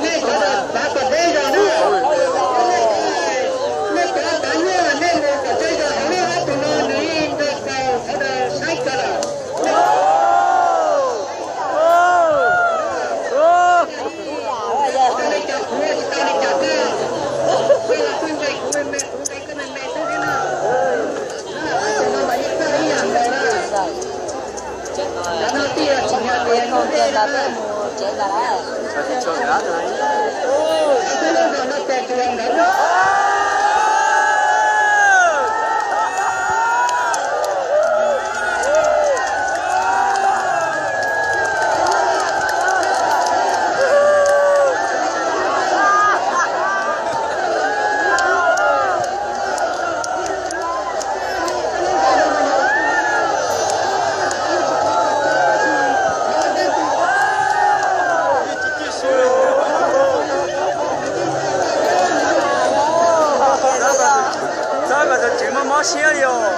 Nej cov tav tom teb zog na, nej cov tav nyuj nej mus tom teb zog hauv lub ob tug no nws yeej nrog tau sawv daws saib kawg lawm. Tsis tau li cas kuv, tsis tau li cas koj, koj los kuj nqe kuv me me, kuv nqe koj me me xwb thiab na. Ob tug no mas yeej txawj ib yam nkaus na. Cov no twb yog tsis yog tias yus dej na. Txhob kom tus tswv mob mob siab li os.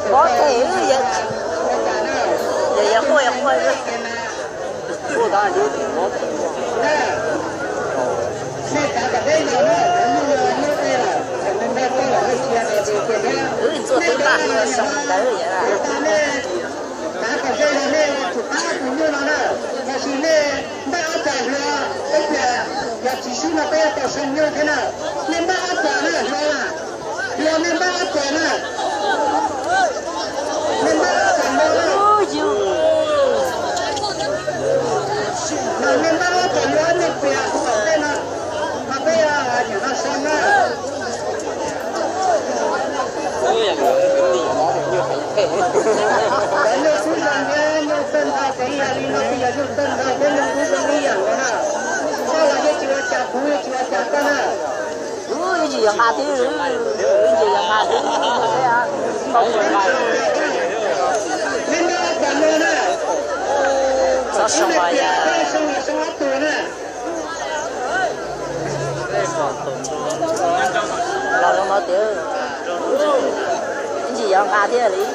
Mob phem, yog quaj yog quaj. Wb txuaj twb npaj tuaj zoo ntawd. Tav tom zej los nej tsum pab tus nyuj no na, los sis nej npaj ob txag hluas, peb tias yog tsis swb no peb yuav tau sau nyuj thiab na. Nej npaj ob txag na hluas, hluas nej npaj ob txag na. Nej npaj ob txag hluas, mas nej npaj ob txag hluas nej tias tom tej no, mas peb nyiam no sau na. Cov nyuj kub zoo thiab nyuj txawj ntau ces ib yam li no, twb yog nyuj txawj ntau thiab nyuj kub zoo ib yam nkaus na. Koj los yeej tsis ua cas, kuv yeej tsis ua cas koj na. Ib ntsis yog nqa thiab, ib ntsis yog nqa thiab. Neb npaj ob txag hluas na. Txhob sau os yas. Sau ob tug na. Los zoo no tiag, ib ntsis yog nqa thiab li.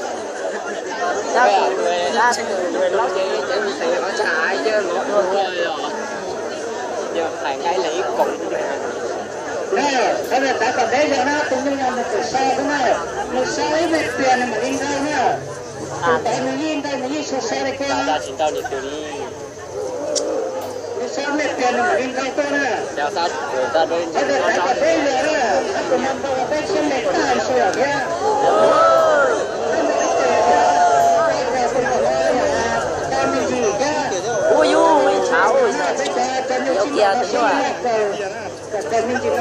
Qhov no tav tom teb zog na, tus nyuj no nws txawm sau xwb na, nws sau ib me pliag nws mam li nrau na. Tus tod nws yeej nrau, nws yeej sau sau li koj. Nws sau me pliag nws mam li nrau tuaj na. Qhov no tav tom teb zog na, ob tug no nrau los peb siab ntev tag li su lawm thiab. Ua yus me ntshav ua yus kiag tus nyuj. Peb txoj kev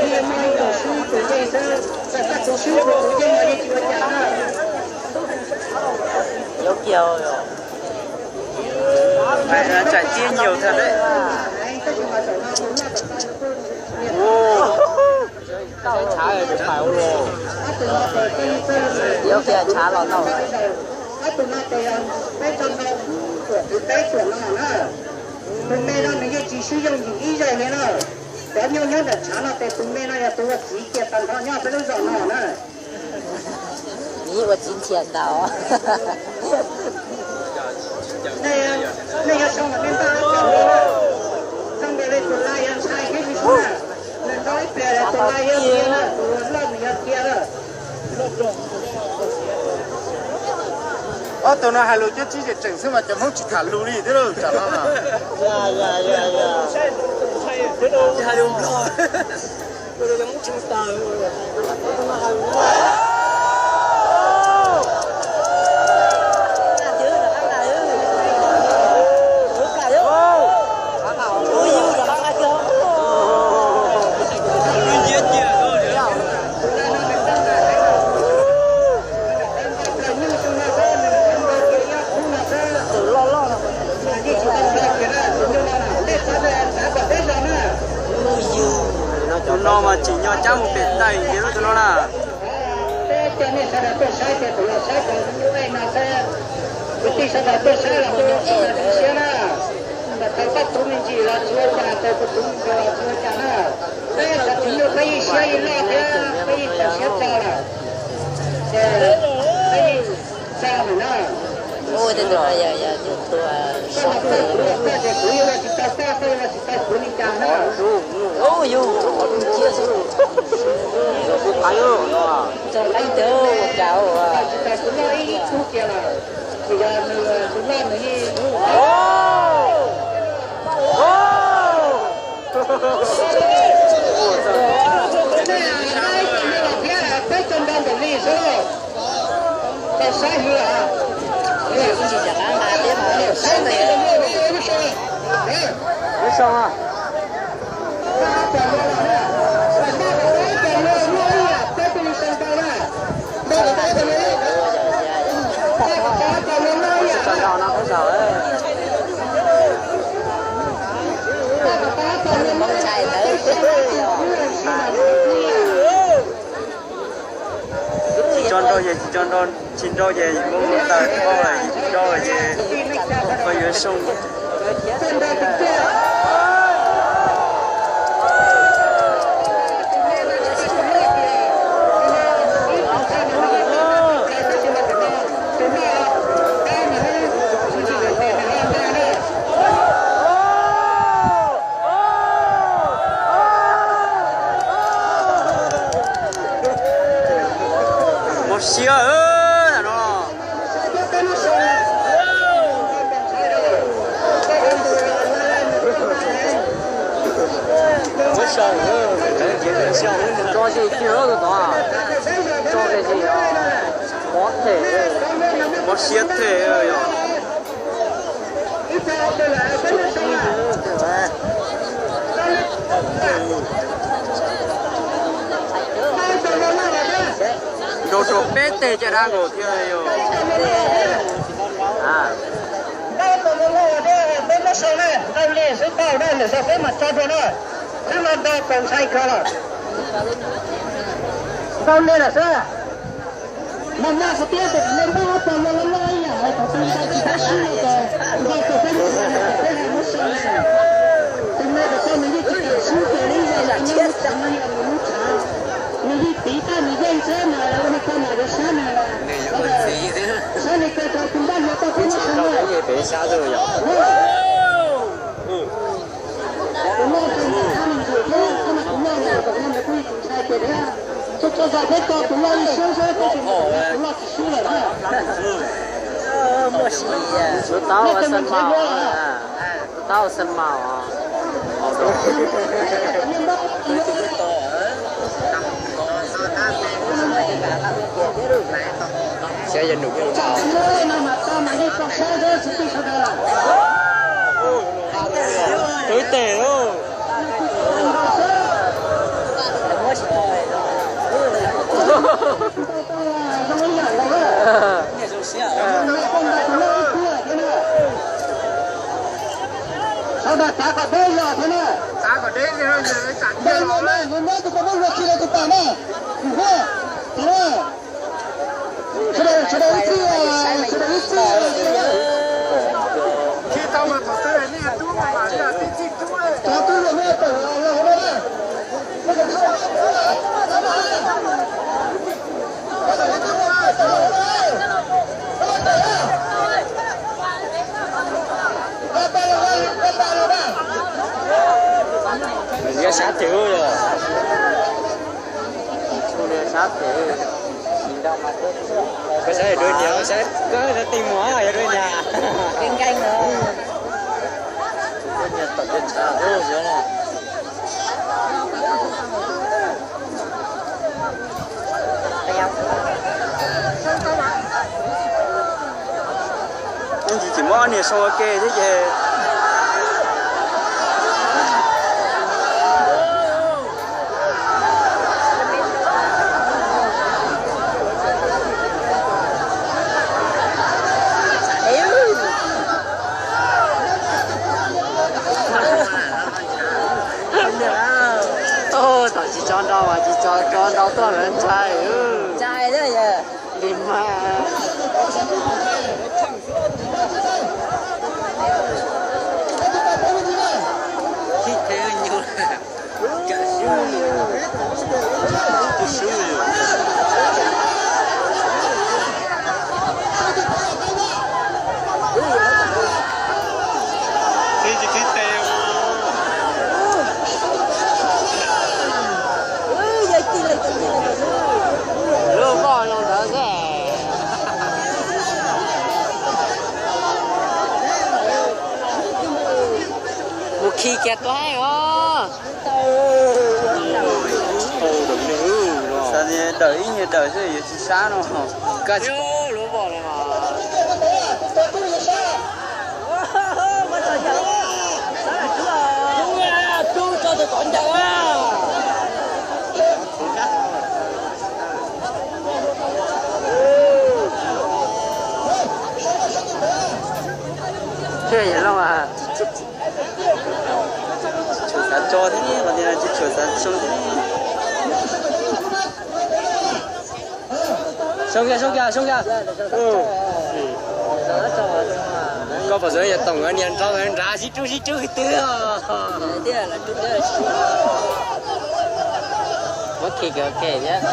hlub muaj ib tug swb tus yeej xwb, txawm koj tus swb kuv tus yeej los yeej tsis ua cas na. Yuav kiag, tsam tiab nyuag tag. Yuav kiag tshav los tau. Ob tug no ces yog peb tau nrau tuam tus teb tuam no na. Tus me no nws yeej tsis sib yooj yim ib zaug li na. Cov nyuj nyob ntawm tshav no ces tus me no yog tus ua txiv kiag tag nrho nyob peb lub zos no na. Nws yeej ua txiv nrhiav ntau. Nej yuav sau mas nej npaj ob txag hluas, txog nkaus li tus laj yog ntshai thiab li xwb na. Nws nrau ib pliag tus laj yog cia na, tus loj nws yog cia lawm. Ob tug no hais lus cuab tsib tseem tseem xwb mas cov Hmoob tsis tham lus li thiab lauj, tsam no na. Hais lus Nplog. Tus no yog Hmoob Tsheej Tawg. Coj nej sawv daws tuaj saib tias tus los saib cov lub ej no saib, kwv tij sawv daws tuaj saib los ua siab na. Thaum koj tuv me ntsis los tsis ua cas, thaum kuv tuv me ntsis los tsis ua cas na. Peb txhua tus nyuj peb yeej siab yeej loj thiab peb yeej txaus siab tso lawm. Ces peb yeej tso lawm na. Koj los koj, kuv los koj, ces kuv yuav los tsis tau koj, koj yuav los tsis tau kuv li cas na. Tsis tau kuv loj ib ib tug kiag lawm, ces yog nws tus loj nws yeej Peb cov nrau npaum li xwb, tau saib hwv. Tsis tso nrau ces tsis tso nrau, tsis nrau ces mus taws npau lawm, tsis nrau lawm ces koj yuav zoo. Mob siab no. Tso tsis txig lawm tus tod, tso tsis txig, mob them, mob siab them yog. Nrau rau peb teg caj dab nkaus thiab yog. Peb muab sau na, ntau li xwb tau na, lwm zaus peb mam tso dua na. Peb mas ntau kaus ntshai kawg lawm. Ntau li lawm xwb. Mas nag hais tias tus me npaj ob tog loj loj ib yam hais thaum twg nta tsis thab sib no ces nta tau peb mus, peb hais muab sau na. Tus me tus koj nws yeej tsis kam sib kiag li, yog nws lub tshav no yog nws lub tshav, nws yeej tiv tag nws yeej xwb mas ua li koj mas yuav sab nws los, sab nws kawg rau tus npaj hluas tau peb muab sau na. Tus loj tus ntawm thab me ntsis thiab, koj mas tus loj ntawm zaum no nws kuj yeej tsis ntshai kiag thiab. Txhua txhua zaus peb tso tus loj ib siab xwb, tab sis tus loj tsis sib lawm na. Tus tau xab maus, tus tau xab maus. Xyov yog num. Tus ib teg lauj. Sawv daws tav kom deb los thiab na. Nyob tus koj muab luag tsis rau tus tas na. Sawv daws, sawv daws ib txij, sawv daws ib txij. Cov tub hluas no tawm los hauv no na. Sab tes, sab tes. Koj saib dua niam, saib koj saib tej muag yog dua niam. Dua niam tom tej tshav ub yog na. Ib ntsis tseem muab ob niag sau ua ke thiab ces. Thaum tsis tso nrau mas tsis tso, tso nrau tuaj lawv ntshai. Li mas. Khib thev nyuj. Kam sub, tu sub li. Khib tsis khib tes. Lub voj zoo ntawd xwb. Mus khi kiag tuaj os. Xav tias dawm ib nyuag dawm xwb yuav tsis sab no. Koj lub voj no. Tshua xav tso thiab, qhov tias tsis tshua xav tso thiab. Soo kiag, soo kiag, soo kiag. Koj pom xwb yog toom niag nrau nrad sib rub sib rub twg os. Muab khi kiag thiab.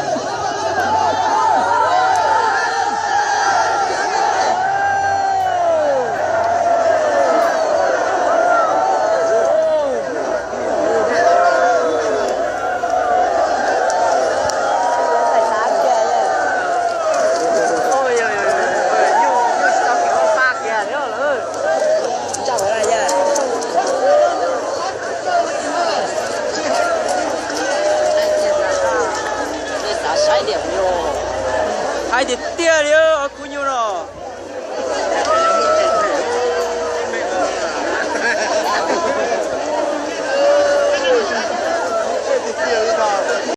Hais tiag tiag li, khub nyuj no.